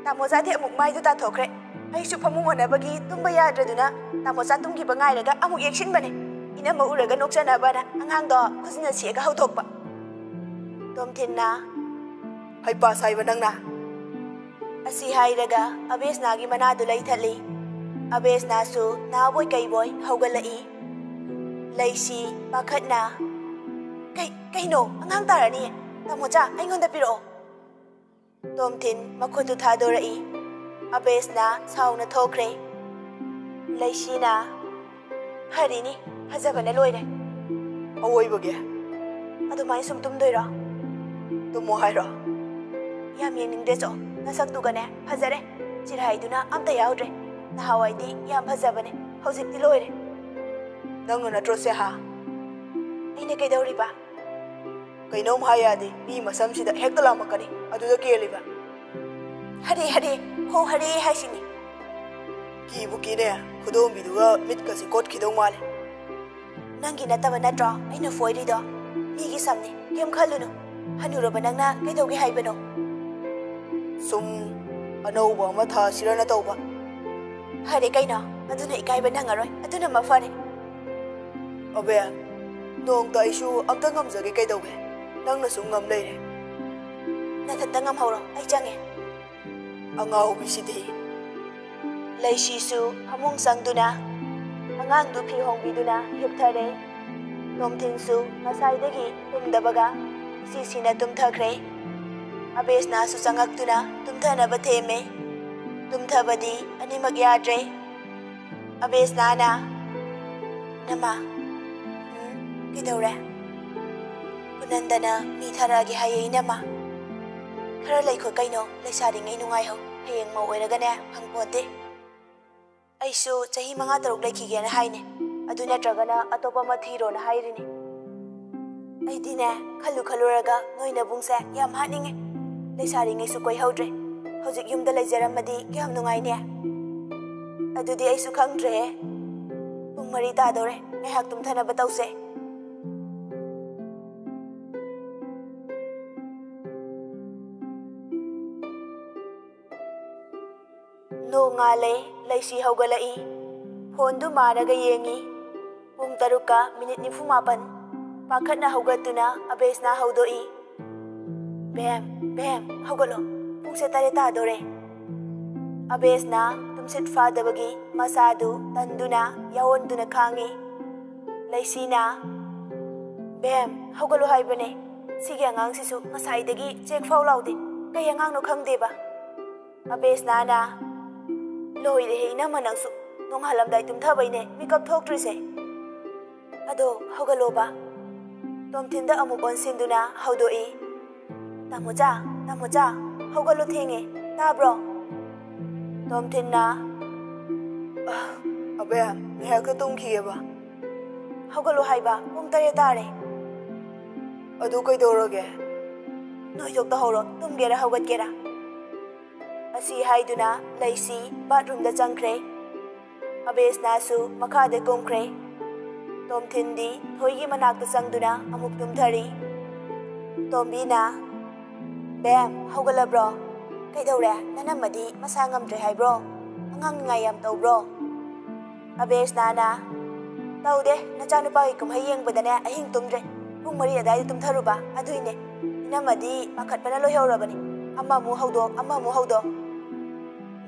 ꯇꯥꯃꯣꯆꯥꯗꯤ ꯑꯃꯨꯛ ꯃꯥꯏꯗꯨ ꯇꯥꯊꯣꯛꯈ꯭ꯔꯦ꯫ ꯑꯩꯁꯨ ꯐꯃꯨꯡ ꯍꯣꯟꯅꯕꯒꯤ ꯇꯨꯝꯕ ꯌꯥꯗ꯭ꯔꯗꯨꯅ ꯇꯥꯃꯣꯆꯥ ꯇꯨꯝꯈꯤꯕ ꯉꯥꯏꯔꯒ ꯑꯃꯨꯛ ꯌꯦꯛꯁꯤꯟꯕꯅꯦ꯫ ꯏꯅꯝꯃ ꯎꯔꯒ ꯅꯣꯛꯆꯅꯕꯅ ꯑꯉꯥꯡꯗꯣ ꯈꯨꯖꯤꯟꯅ ꯁꯤꯛꯑꯒ ꯍꯧꯗꯣꯛꯄ"꯫ ꯇꯣꯝꯊꯤꯟꯅ, "ꯍꯩꯄꯥ ꯁꯥꯏꯕ ꯅꯪꯅ!" ꯑꯁꯤ ꯍꯥꯏꯔꯒ ꯑꯕꯦꯁꯅꯥꯒꯤ ꯃꯅꯥꯗꯨ ꯂꯩꯊꯠꯂꯤ꯫ ꯑꯕꯦꯁꯅꯥꯁꯨ ꯅꯥꯕꯣꯏ ꯀꯩꯕꯣꯏ ꯍꯧꯒꯠꯂꯛꯏ꯫ ꯂꯩꯁꯤ ꯄꯥꯈꯠꯅ, "ꯀꯩ, ꯀꯩꯅꯣ? ꯑꯉꯥꯡ ꯇꯥꯔꯅꯤꯌꯦ꯫ ꯇꯥꯃꯣꯆꯥ, ꯑꯩꯉꯣꯟꯗ ꯄꯤꯔꯛꯑꯣ"꯫ ꯇꯣꯝꯊꯤꯟ ꯃꯈꯨꯠꯇꯨ ꯊꯥꯗꯣꯔꯛꯏ꯫ ꯑꯕꯦꯁꯅꯥ ꯁꯥꯎꯅ ꯊꯣꯛꯈ꯭ꯔꯦ꯫ ꯂꯩꯁꯤꯅ, "ꯐꯔꯤꯅꯤ, ꯐꯖꯕꯅ ꯂꯣꯏꯔꯦ"꯫ "ꯑꯋꯣꯏꯕꯒꯤ?" "ꯑꯗꯨꯃꯥꯏꯅ ꯁꯨꯝ ꯇꯨꯝꯗꯣꯏꯔꯣ?" "ꯇꯨꯝꯃꯣ ꯍꯥꯏꯔꯣ?" "ꯌꯥꯝ ꯌꯦꯡꯅꯤꯡꯗꯦ ꯆꯣ"꯫ ꯅꯁꯛꯇꯨꯒꯅꯦ ꯐꯖꯔꯦ꯫ ꯆꯤꯔꯥꯏꯗꯨꯅ ꯑꯝꯇ ꯌꯥꯎꯗ꯭ꯔꯦ꯫ ꯅꯍꯥꯟꯋꯥꯏꯗꯤ ꯌꯥꯝ ꯐꯖꯕꯅꯦ, ꯍꯧꯖꯤꯛꯇꯤ ꯂꯣꯏꯔꯦ꯫ ꯅꯪꯅ ꯅꯠꯇ꯭ꯔꯣ ꯁꯦ? ꯍꯥ? ꯑꯩꯅ ꯀꯩꯗꯧꯔꯤꯕ? ꯀꯩꯅꯣꯝ ꯍꯥꯏ ꯌꯥꯗꯦ, ꯃꯤ ꯃꯁꯝꯁꯤꯗ ꯍꯦꯛꯇ ꯂꯥꯝꯃꯛꯀꯅꯤ, ꯑꯗꯨꯗ ꯀꯦꯜꯂꯤꯕ꯫ ꯍꯔꯦ ꯍꯔꯦ, ꯍꯣ ꯍꯔꯦ ꯍꯥꯏꯁꯤꯅꯤ꯫ ꯀꯤꯕꯨ ꯀꯤꯅꯦ, ꯈꯨꯗꯣꯝꯕꯤꯗꯨꯒ ꯃꯤꯠꯀꯁꯦ ꯀꯣꯠꯈꯤꯗꯧ ꯃꯥꯜꯂꯦ꯫ ꯅꯪꯒꯤ ꯅꯠꯇꯕ ꯅꯠꯇ꯭ꯔꯣ ꯑꯩꯅ ꯐꯣꯏꯔꯤꯗꯣ? ꯃꯤꯒꯤ ꯁꯝꯅꯤ, ꯀꯩꯝ ꯈꯜꯂꯨꯅꯨ꯫ ꯍꯅꯨꯔꯕ ꯅꯪꯅ ꯀꯩꯗꯧꯒꯦ ꯍꯥꯏꯕꯅꯣ? ꯁꯨꯝ ꯑꯅꯧꯕ ꯑꯃ ꯊꯥꯁꯤꯔꯅ ꯇꯧꯕ꯫ ꯐꯔꯦ ꯀꯩꯅꯣ, ꯑꯗꯨꯅ ꯏꯀꯥꯏꯕ ꯅꯪꯉꯔꯣꯏ, ꯑꯗꯨꯅ ꯃꯐꯔꯦ꯫ ꯑꯕꯦ, ꯅꯣꯡꯇ ꯑꯩꯁꯨ ꯑꯝꯇ ꯉꯝꯖꯒꯦ ꯀꯩꯗꯧꯒꯦ? ꯅꯪꯅ ꯁꯨꯝ ꯉꯝ ꯂꯩꯔꯦ꯫ ꯅꯊꯟꯇ ꯉꯝꯍꯧꯔꯣ, ꯑꯩ ꯆꯪꯉꯦ꯫ ꯑꯉꯥꯎꯕꯤꯁꯤꯗꯤ꯫ ꯂꯩꯁꯤꯁꯨ ꯐꯃꯨꯡ ꯆꯪꯗꯨꯅ ꯑꯉꯥꯡꯗꯨ ꯐꯤ ꯍꯣꯡꯕꯤꯗꯨꯅ ꯍꯤꯞꯊꯔꯦ꯫ ꯇꯣꯝꯊꯤꯟꯁꯨ ꯉꯁꯥꯏꯗꯒꯤ ꯇꯨꯝꯗꯕꯒ ꯁꯤꯁꯤꯅ ꯇꯨꯝꯊꯈ꯭ꯔꯦ꯫ ꯑꯕꯦꯁꯅꯥꯁꯨ ꯆꯪꯉꯛꯇꯨꯅ ꯇꯨꯝꯊꯅꯕ ꯊꯦꯝꯃꯦ꯫ ꯇꯨꯝꯊꯕꯗꯤ ꯑꯅꯤꯃꯛ ꯌꯥꯗ꯭ꯔꯦ꯫ ꯑꯕꯦꯁꯅꯥꯅ, "ꯅꯃꯥ, ꯎꯝ, ꯀꯩꯗꯧꯔꯦ? ꯄꯨꯅꯟꯗꯅ ꯃꯤ ꯊꯥꯔꯛꯑꯒꯦ ꯍꯥꯏꯌꯦ ꯏꯅꯝꯃ꯫ ꯈꯔ ꯂꯩꯈꯣ ꯀꯩꯅꯣ, ꯂꯩꯁꯥꯔꯤꯉꯩ ꯅꯨꯡꯉꯥꯏꯍꯧ, ꯍꯌꯦꯡ ꯃꯧ ꯑꯣꯏꯔꯒꯅꯦ ꯐꯪꯄꯣꯟꯇꯦ꯫ ꯑꯩꯁꯨ ꯆꯍꯤ ꯃꯉꯥ ꯇꯔꯨꯛ ꯂꯩꯈꯤꯒꯦꯅ ꯍꯥꯏꯅꯦ, ꯑꯗꯨ ꯅꯠꯇ꯭ꯔꯒꯅ ꯑꯇꯣꯞꯄ ꯑꯃ ꯊꯤꯔꯣꯅ ꯍꯥꯏꯔꯤꯅꯦ꯫ ꯑꯩꯗꯤꯅꯦ, ꯈꯜꯂꯨ ꯈꯜꯂꯨꯔꯒ ꯅꯣꯏ ꯅꯕꯨꯡꯁꯦ ꯌꯥꯝ ꯍꯥꯠꯅꯤꯡꯉꯦ꯫ ꯂꯩꯁꯥꯔꯤꯉꯩꯁꯨ ꯀꯣꯏꯍꯧꯗ꯭ꯔꯦ, ꯍꯧꯖꯤꯛ ꯌꯨꯝꯗ ꯂꯩꯖꯔꯝꯃꯗꯤ ꯀꯌꯥꯝ ꯅꯨꯡꯉꯥꯏꯅꯤ꯫ ꯑꯗꯨꯗꯤ ꯑꯩꯁꯨ ꯈꯪꯗ꯭ꯔꯦꯍꯦ꯫ ꯄꯨꯡ ꯃꯔꯤ ꯇꯥꯗꯧꯔꯦ, ꯉꯥꯏꯍꯥꯛ ꯇꯨꯝꯊꯅꯕ ꯇꯧꯁꯦ꯫" ꯅꯣꯡꯉꯥꯜꯂꯦ, ꯂꯩꯁꯤ ꯍꯧꯒꯠꯂꯛꯏ꯫ ꯐꯣꯟꯗꯨ ꯃꯥꯔꯒ ꯌꯦꯡꯉꯤ꯫ ꯄꯨꯡ ꯇꯔꯨꯛꯀ ꯃꯤꯅꯤꯠ ꯅꯤꯐꯨ ꯃꯥꯄꯟ꯫ ꯄꯥꯈꯠꯅ ꯍꯧꯒꯠꯇꯨꯅ ꯑꯕꯦꯁꯅ ꯍꯧꯗꯣꯛꯏ꯫ "ꯕꯦꯝ, ꯕꯦꯝ, ꯍꯧꯒꯠꯂꯣ꯫ ꯄꯨꯡꯁꯦ ꯇꯔꯦꯠ ꯇꯥꯗꯣꯔꯦ꯫" ꯑꯕꯦꯁꯅ ꯇꯨꯝꯁꯤꯠ ꯐꯥꯗꯕꯒꯤ ꯃꯁꯥꯗꯨ ꯇꯟꯗꯨꯅ ꯌꯥꯑꯣꯟꯗꯨꯅ ꯈꯥꯡꯉꯤ꯫ ꯂꯩꯁꯤꯅ, "ꯕꯦꯝ, ꯍꯧꯒꯠꯂꯣ ꯍꯥꯏꯕꯅꯦ꯫ ꯁꯤꯒꯤ ꯑꯉꯥꯡꯁꯤꯁꯨ ꯉꯁꯥꯏꯗꯒꯤ ꯆꯦꯛ ꯐꯥꯎ ꯂꯥꯎꯗꯦ꯫ ꯀꯩ ꯑꯉꯥꯡꯅꯣ ꯈꯪꯗꯦꯕ꯫" ꯑꯕꯦꯁꯅꯥꯅ, "ꯂꯣꯏꯔꯦꯍꯦ ꯏꯅꯝꯃ ꯅꯪꯁꯨ, ꯅꯣꯡꯉꯥꯜꯂꯝꯗꯥꯏ ꯇꯨꯝꯊꯕꯩꯅꯦ ꯃꯤꯀꯞ ꯊꯣꯛꯇ꯭ꯔꯤꯁꯦ꯫ ꯑꯗꯣ ꯍꯧꯒꯠꯂꯣꯕ꯫" ꯇꯣꯝꯊꯤꯟꯗ ꯑꯃꯨꯛ ꯑꯣꯟꯁꯤꯟꯗꯨꯅ ꯍꯧꯗꯣꯛꯏ꯫ "ꯇꯥꯃꯣꯆꯥ, ꯇꯥꯃꯣꯆꯥ, ꯍꯧꯒꯠꯂꯨ, ꯊꯦꯡꯉꯦ, ꯇꯥꯕ꯭ꯔꯣ? ꯇꯣꯝꯊꯤꯟꯅ, "ꯑꯕꯦ, ꯉꯥꯏꯍꯥꯛꯇ ꯇꯨꯝꯈꯤꯒꯦꯕ꯫" "ꯍꯧꯒꯠꯂꯨ ꯍꯥꯏꯕ, ꯄꯨꯡ ꯇꯔꯦꯠ ꯇꯥꯔꯦ꯫" "ꯑꯗꯨ ꯀꯩꯗꯧꯔꯒꯦ? ꯅꯣꯏꯊꯣꯛ ꯇꯧꯍꯧꯔꯣ, ꯇꯨꯝꯒꯦꯔꯥ ꯍꯧꯒꯠꯀꯦꯔꯥ꯫" ꯑꯁꯤ ꯍꯥꯏꯗꯨꯅ ꯂꯩꯁꯤ ꯕꯥꯠꯔꯨꯝꯗ ꯆꯪꯈ꯭ꯔꯦ꯫ ꯑꯕꯦꯁꯅꯥꯁꯨ ꯃꯈꯥꯗ ꯀꯨꯝꯈ꯭ꯔꯦ꯫ ꯇꯣꯝꯊꯤꯟꯗꯤ ꯊꯣꯏꯒꯤ ꯃꯅꯥꯛꯇ ꯆꯪꯗꯨꯅ ꯑꯃꯨꯛ ꯇꯨꯝꯊꯔꯤ꯫ ꯇꯣꯝꯕꯤꯅ, "ꯕꯦꯝ, ꯍꯧꯒꯠꯂꯕ꯭ꯔꯣ? ꯀꯩꯗꯧꯔꯦ? ꯅꯅꯝꯃꯗꯤ ꯃꯁꯥ ꯉꯝꯗ꯭ꯔꯦ ꯍꯥꯏꯕ꯭ꯔꯣ? ꯑꯉꯥꯡ ꯅꯤꯡꯉꯥꯏ ꯌꯥꯝ ꯇꯧꯕ꯭ꯔꯣ?" ꯑꯕꯦꯁꯅꯥꯅ, "ꯇꯧꯗꯦ, ꯅꯆꯥꯅꯨꯄꯥꯒꯤ ꯀꯨꯝꯍꯩ ꯌꯦꯡꯕꯗꯅꯦ ꯑꯍꯤꯡ ꯇꯨꯝꯗ꯭ꯔꯦ꯫ ꯄꯨꯡ ꯃꯔꯤ ꯑꯗꯨꯋꯥꯏꯗ ꯇꯨꯝꯊꯔꯨꯕ, ꯑꯗꯨꯏꯅꯦ꯫ ꯏꯅꯝꯃꯗꯤ ꯄꯥꯈꯠꯄꯅ ꯂꯣꯏꯍꯧꯔꯕꯅꯤ꯫ ꯑꯃꯃꯨꯛ ꯍꯧꯗꯣꯛ, ꯑꯃꯃꯨꯛ ꯍꯧꯗꯣꯛ꯫"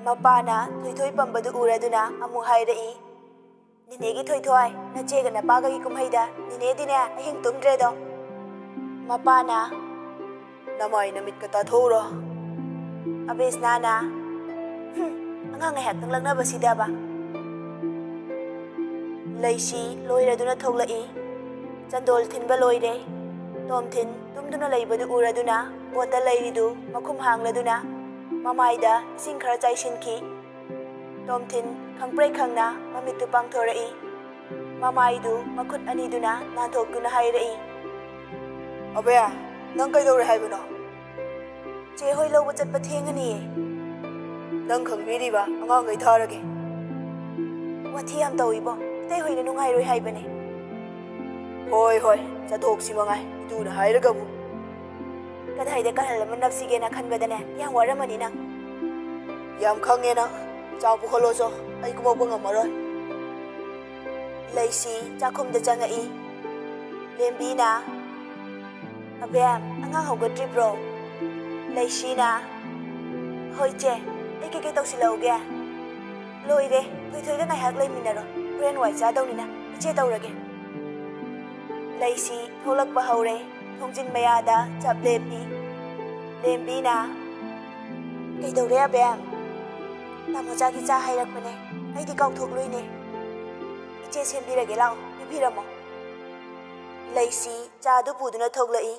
ꯃꯄꯥꯅ ꯊꯣꯏꯊꯣꯏ ꯄꯝꯕꯗꯨ ꯎꯔꯗꯨꯅ ꯑꯃꯨꯛ ꯍꯥꯏꯔꯛꯏ, "ꯅꯦꯅꯦꯒꯤ ꯊꯣꯏꯊꯣꯏ, ꯅꯆꯦꯒ ꯅꯄꯥꯒꯒꯤ ꯀꯨꯝꯍꯩꯗ ꯅꯦꯅꯦꯗꯤꯅꯦ ꯑꯍꯤꯡ ꯇꯨꯝꯗ꯭ꯔꯦꯗꯣ꯫" ꯃꯄꯥꯅ, "ꯅꯃꯥꯏ ꯅꯃꯤꯠꯀ ꯇꯥꯊꯣꯛꯎꯔꯣ꯫" ꯑꯕꯦꯁꯅꯥꯅ, "ꯍꯨꯝ, ꯑꯉꯥꯡ ꯉꯥꯏꯍꯥꯛꯇꯪ ꯂꯛꯅꯕꯁꯤꯗꯕ꯫" ꯂꯩꯁꯤ ꯂꯣꯏꯔꯗꯨꯅ ꯊꯣꯛꯂꯛꯏ꯫ ꯆꯟꯗꯣꯜ ꯊꯤꯟꯕ ꯂꯣꯏꯔꯦ꯫ ꯇꯣꯝꯊꯤꯟ ꯇꯨꯝꯗꯨꯅ ꯂꯩꯕꯗꯨ ꯎꯔꯗꯨꯅ ꯕꯣꯠꯇ ꯂꯩꯔꯤꯗꯨ ꯃꯈꯨꯝ ꯍꯥꯡꯂꯗꯨꯅ ꯃꯃꯥꯏꯗ ꯏꯁꯤꯡ ꯈꯔ ꯆꯥꯏꯁꯤꯟꯈꯤ꯫ ꯇꯣꯝꯊꯤꯟ ꯈꯪꯄ꯭ꯔꯦꯛ ꯈꯪꯅ ꯃꯃꯤꯠꯇꯨ ꯄꯥꯡꯊꯣꯔꯛꯏ꯫ ꯃꯃꯥꯏꯗꯨ ꯃꯈꯨꯠ ꯑꯅꯤꯗꯨꯅ ꯅꯥꯟꯊꯣꯛꯇꯨꯅ ꯍꯥꯏꯔꯛꯏ, "ꯑꯕꯦ, ꯅꯪ ꯀꯩꯗꯧꯔꯦ ꯍꯥꯏꯕꯅꯣ?" "ꯆꯦ ꯍꯣꯏ ꯂꯧꯕ ꯆꯠꯄ ꯊꯦꯡꯉꯅꯤꯌꯦ꯫" "ꯅꯪ ꯈꯪꯕꯤꯔꯤꯕ ꯑꯉꯥꯡꯈꯩ ꯊꯥꯔꯒꯦ꯫" "ꯋꯥꯊꯤ ꯌꯥꯝ ꯇꯧꯏꯕꯣ, ꯑꯇꯩ ꯍꯣꯏꯅ ꯅꯨꯡꯉꯥꯏꯔꯣꯏ ꯍꯥꯏꯕꯅꯦ꯫" "ꯍꯣꯏ ꯍꯣꯏ, ꯆꯠꯊꯣꯛꯁꯤ ꯃꯉꯥꯏ, ꯏꯇꯨꯅ ꯍꯥꯏꯔꯒꯕꯨ꯫" "ꯀꯗꯥꯏꯗ ꯀꯥꯍꯜꯂ ꯑꯃ ꯅꯞꯁꯤꯒꯦꯅ ꯈꯟꯕꯗꯅꯦ ꯌꯥꯝ ꯋꯥꯔꯝꯃꯅꯤ ꯅꯪ꯫" "ꯌꯥꯝ ꯈꯪꯉꯦ ꯅꯪ꯫ ꯆꯥꯛ ꯄꯨꯈꯠꯂꯣ ꯆꯣ, ꯑꯩ ꯀꯨꯝꯃꯛꯄ ꯉꯝꯃꯔꯣꯏ꯫" ꯂꯩꯁꯤ ꯆꯥꯛꯈꯨꯝꯗ ꯆꯪꯉꯛꯏ꯫ ꯂꯦꯝꯕꯤꯅ, "ꯑꯕꯦꯝ, ꯑꯉꯥꯡ ꯍꯧꯒꯠꯇ꯭ꯔꯤꯕ꯭ꯔꯣ?" ꯂꯩꯁꯤꯅ, "ꯍꯣꯏ ꯆꯦ, ꯑꯩ ꯀꯩꯀꯩ ꯇꯧꯁꯤꯜꯂꯛꯎꯒꯦ?" "ꯂꯣꯏꯔꯦ, ꯊꯣꯏꯊꯣꯏꯒ ꯉꯥꯏꯍꯥꯛ ꯂꯩꯃꯤꯟꯅꯔꯣ, ꯍꯣꯔꯦꯟ ꯋꯥꯏ ꯆꯥꯗꯧꯅꯤꯅ ꯏꯆꯦ ꯇꯧꯔꯒꯦ꯫" ꯂꯩꯁꯤ ꯊꯣꯛꯂꯛꯄ ꯍꯧꯔꯦ, ꯊꯣꯡꯖꯤꯟ ꯃꯌꯥꯗ ꯆꯞ ꯂꯦꯞꯄꯤ꯫ ꯂꯦꯝꯕꯤꯅ, "ꯀꯩꯗꯧꯔꯦ ꯑꯕꯦꯝ?" "ꯇꯥꯃꯣꯆꯥꯒꯤ ꯆꯥ ꯍꯥꯏꯔꯛꯄꯅꯦ, ꯑꯩꯗꯤ ꯀꯥꯎꯊꯣꯛꯂꯨꯏꯅꯦ꯫ ꯏꯆꯦ ꯁꯦꯝꯕꯤꯔꯒꯦ, ꯂꯥꯛꯑꯣ, ꯄꯤꯕꯤꯔꯝꯃꯣ꯫" ꯂꯩꯁꯤ ꯆꯥꯗꯨ ꯄꯨꯗꯨꯅ ꯊꯣꯛꯂꯛꯏ꯫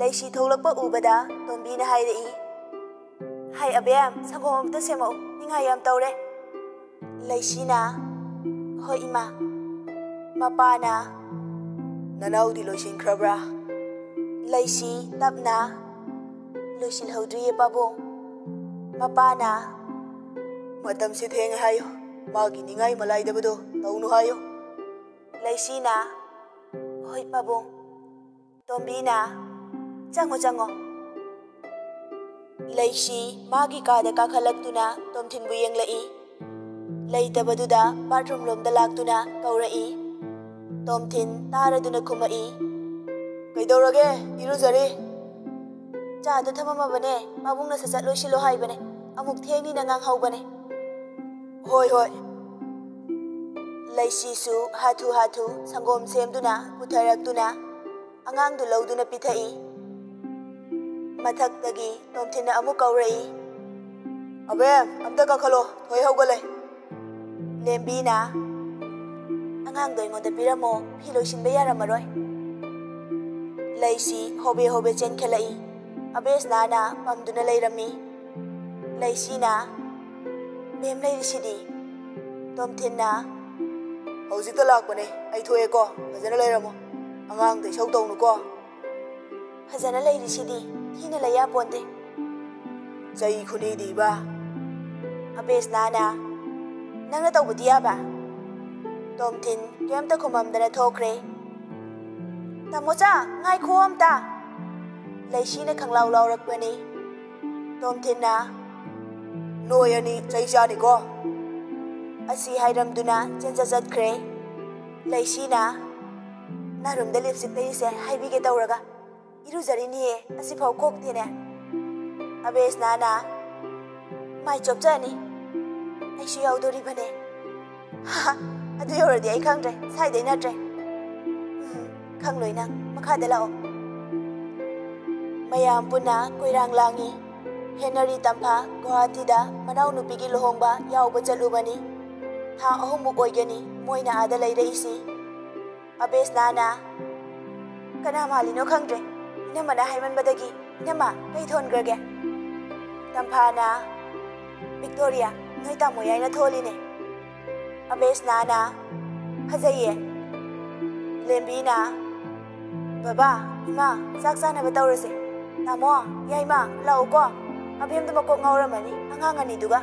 ꯂꯩꯁꯤ ꯊꯣꯛꯂꯛꯄ ꯎꯕꯗ ꯇꯣꯝꯕꯤꯅ ꯍꯥꯏꯔꯛꯏ, "ꯍꯥꯏ ꯑꯕꯦꯝ, ꯁꯪꯒꯣꯝ ꯑꯝꯇ ꯁꯦꯝꯃꯛꯎ, ꯅꯤꯡꯉꯥꯏ ꯌꯥꯝ ꯇꯧꯔꯦ꯫" ꯂꯩꯁꯤꯅ, "ꯍꯣꯏ ꯏꯃꯥ꯫" ꯃꯄꯥꯅ, "ꯅꯅꯥꯎꯗꯤ ꯂꯣꯏꯁꯤꯟꯈ꯭ꯔꯕ꯭ꯔꯥ?" ꯂꯩꯁꯤ ꯇꯞꯅ, "ꯂꯣꯏꯁꯤꯜꯍꯧꯗ꯭ꯔꯤꯌꯦ ꯄꯥꯕꯨꯡ꯫" ꯃꯄꯥꯅ, "ꯃꯇꯝꯁꯦ ꯊꯦꯡꯉꯦ ꯍꯥꯏꯌꯨ, ꯃꯥꯒꯤ ꯅꯤꯡꯉꯥꯏ ꯃꯂꯥꯏꯗꯕꯗꯣ ꯇꯧꯅꯨ ꯍꯥꯏꯌꯨ꯫" ꯂꯩꯁꯤꯅ, "ꯍꯣꯏ ꯄꯥꯕꯨꯡ꯫" ꯇꯣꯝꯕꯤꯅ, "ꯆꯪꯉꯣ, ꯆꯪꯉꯣ꯫" ꯂꯩꯁꯤ ꯃꯥꯒꯤ ꯀꯥꯗ ꯀꯥꯈꯠꯂꯛꯇꯨꯅ ꯇꯣꯝꯊꯤꯟꯕꯨ ꯌꯦꯡꯂꯛꯏ꯫ ꯂꯩꯇꯕꯗꯨꯗ ꯕꯥꯠꯔꯨꯝ ꯂꯣꯝꯗ ꯂꯥꯛꯇꯨꯅ ꯀꯧꯔꯛꯏ꯫ ꯇꯣꯝꯊꯤꯟ ꯇꯥꯔꯗꯨꯅ ꯈꯨꯝꯃꯛꯏ, "ꯀꯩꯗꯧꯔꯒꯦ? ꯏꯔꯨꯖꯔꯤ꯫" "ꯆꯥꯗꯣ ꯊꯝꯃꯝꯃꯕꯅꯦ, ꯄꯥꯕꯨꯡꯅ ꯁꯠ ꯁꯠ ꯂꯣꯏꯁꯤꯜꯂꯣ ꯍꯥꯏꯕꯅꯦ, ꯑꯃꯨꯛ ꯊꯦꯡꯅꯤꯅ ꯉꯥꯡꯍꯧꯕꯅꯦ꯫" "ꯍꯣꯏ, ꯍꯣꯏ꯫" ꯂꯩꯁꯤꯁꯨ ꯍꯥꯊꯨ ꯍꯥꯊꯨ ꯁꯪꯒꯣꯝ ꯁꯦꯝꯗꯨꯅ ꯄꯨꯊꯔꯛꯇꯨꯅ ꯑꯉꯥꯡꯗꯨ ꯂꯧꯗꯨꯅ ꯄꯤꯊꯛꯏ꯫ ꯃꯊꯛꯇꯒꯤ ꯇꯣꯝꯊꯤꯟꯅ ꯑꯃꯨꯛ ꯀꯧꯔꯛꯏ, "ꯑꯕꯦꯝ, ꯑꯝꯇ ꯀꯥꯈꯠꯂꯣ, ꯊꯣꯏ ꯍꯧꯒꯠꯂꯦ꯫" ꯂꯦꯝꯕꯤꯅ, "ꯑꯉꯥꯡꯗꯣ ꯑꯩꯉꯣꯟꯗ ꯄꯤꯔꯝꯃꯣ, ꯐꯤ ꯂꯣꯏꯁꯤꯟꯕ ꯌꯥꯔꯝꯃꯔꯣꯏ꯫" ꯂꯩꯁꯤ ꯍꯣꯕꯦ ꯍꯣꯕꯦ ꯆꯦꯟꯈꯠꯂꯛꯏ꯫ ꯑꯕꯦꯁꯅꯥꯅ ꯄꯝꯗꯨꯅ ꯂꯩꯔꯝꯃꯤ꯫ ꯂꯩꯁꯤꯅ, "ꯃꯦꯝ ꯂꯩꯔꯤꯁꯤꯗꯤ꯫" ꯇꯣꯝꯊꯤꯟꯅ, "ꯍꯧꯖꯤꯛꯇ ꯂꯥꯛꯄꯅꯦ, ꯑꯩ ꯊꯣꯛꯑꯦꯀꯣ, ꯐꯖꯅ ꯂꯩꯔꯝꯃꯣ꯫ ꯑꯉꯥꯡꯗ ꯏꯁꯧ ꯇꯧꯅꯨꯀꯣ꯫" "ꯐꯖꯅ ꯂꯩꯔꯤꯁꯤꯗꯤ, ꯊꯤꯅ ꯂꯩ ꯌꯥꯄꯣꯟꯇꯦ꯫" "ꯆꯩ ꯈꯨꯅꯤꯗꯤꯕ꯫" ꯑꯕꯦꯁꯅꯥꯅ, "ꯅꯪꯅ ꯇꯧꯕꯗꯤ ꯌꯥꯕ?" ꯇꯣꯝꯊꯤꯟ ꯀꯩꯝꯇ ꯈꯨꯝꯃꯝꯗꯅ ꯊꯣꯛꯈ꯭ꯔꯦ꯫ "ꯇꯥꯃꯣꯆꯥ, ꯉꯥꯏꯈꯣ ꯑꯝꯇ!" ꯂꯩꯁꯤꯅ ꯈꯪꯂꯥꯎ ꯂꯥꯎꯔꯛꯄꯅꯤ꯫ ꯇꯣꯝꯊꯤꯟꯅ, "ꯅꯣꯏ ꯑꯅꯤ ꯆꯩ ꯆꯥꯅꯤꯀꯣ?" ꯑꯁꯤ ꯍꯥꯏꯔꯝꯗꯨꯅ ꯆꯦꯟꯖ ꯆꯠꯈ꯭ꯔꯦ꯫ ꯂꯩꯁꯤꯅ, "ꯅꯥꯔꯨꯝꯗ ꯂꯤꯞꯁꯇꯤꯛ ꯇꯩꯔꯤꯁꯦ ꯍꯥꯏꯕꯤꯒꯦ ꯇꯧꯔꯒ, ꯏꯔꯨꯖꯔꯤꯅꯤꯌꯦ, ꯑꯁꯤꯐꯥꯎ ꯀꯣꯛꯇꯦꯅꯦ꯫" ꯑꯕꯦꯁꯅꯥꯅ, "ꯃꯥꯏ ꯆꯣꯞꯆꯅꯤ, ꯑꯩꯁꯨ ꯌꯥꯎꯗꯣꯔꯤꯕꯅꯦ꯫" "ꯍꯥ, ꯑꯗꯨ ꯌꯧꯔꯗꯤ ꯑꯩ ꯈꯪꯗ꯭ꯔꯦ, ꯁꯥꯏꯗꯩ ꯅꯠꯇ꯭ꯔꯦ꯫" "ꯎꯝ, ꯈꯪꯂꯣꯏ ꯅꯪ, ꯃꯈꯥꯗ ꯂꯥꯛꯑꯣ꯫" ꯃꯌꯥꯝ ꯄꯨꯟꯅ ꯀꯣꯏꯔꯥꯡ ꯂꯥꯡꯉꯤ꯫ ꯍꯦꯅꯔꯤ ꯇꯝꯐꯥ ꯒꯨꯋꯥꯍꯥꯇꯤꯗ ꯃꯅꯥꯎꯅꯨꯄꯤꯒꯤ ꯂꯨꯍꯣꯡꯕ ꯌꯥꯎꯕ ꯆꯠꯂꯨꯕꯅꯤ꯫ ꯊꯥ ꯑꯍꯨꯝꯃꯨꯛ ꯑꯣꯏꯒꯅꯤ ꯃꯣꯏꯅ ꯑꯥꯗ ꯂꯩꯔꯛꯏꯁꯤ꯫ ꯑꯕꯦꯁꯅꯥꯅ, "ꯀꯅꯥ ꯃꯥꯜꯂꯤꯅꯣ ꯈꯪꯗ꯭ꯔꯦ꯫ ꯏꯅꯝꯃꯅ ꯍꯥꯏꯃꯟꯕꯗꯒꯤ꯫ ꯏꯅꯝꯃ, ꯀꯩ ꯊꯣꯟꯈ꯭ꯔꯒꯦ?" ꯇꯝꯐꯥꯅ, ꯕꯤꯛꯇꯣꯔꯤꯌꯥ, ꯅꯣꯏ ꯇꯥꯃꯣ ꯌꯥꯏꯅ ꯊꯣꯜꯂꯤꯅꯦ꯫ ꯑꯕꯦꯁꯅꯥꯅ, ꯐꯖꯩꯌꯦ꯫ ꯂꯦꯝꯕꯤꯅ, ꯕꯕꯥ, ꯏꯃꯥ, ꯆꯥꯛ ꯆꯥꯅꯕ ꯇꯧꯔꯁꯦ꯫ ꯇꯥꯃꯣ, ꯌꯥꯏꯃ, ꯂꯥꯛꯎꯀꯣ꯫ ꯑꯕꯦꯝꯗꯣ ꯃꯀꯣꯛ ꯉꯥꯎꯔꯝꯃꯅꯤ ꯑꯉꯥꯡ ꯑꯅꯤꯗꯨꯒ꯫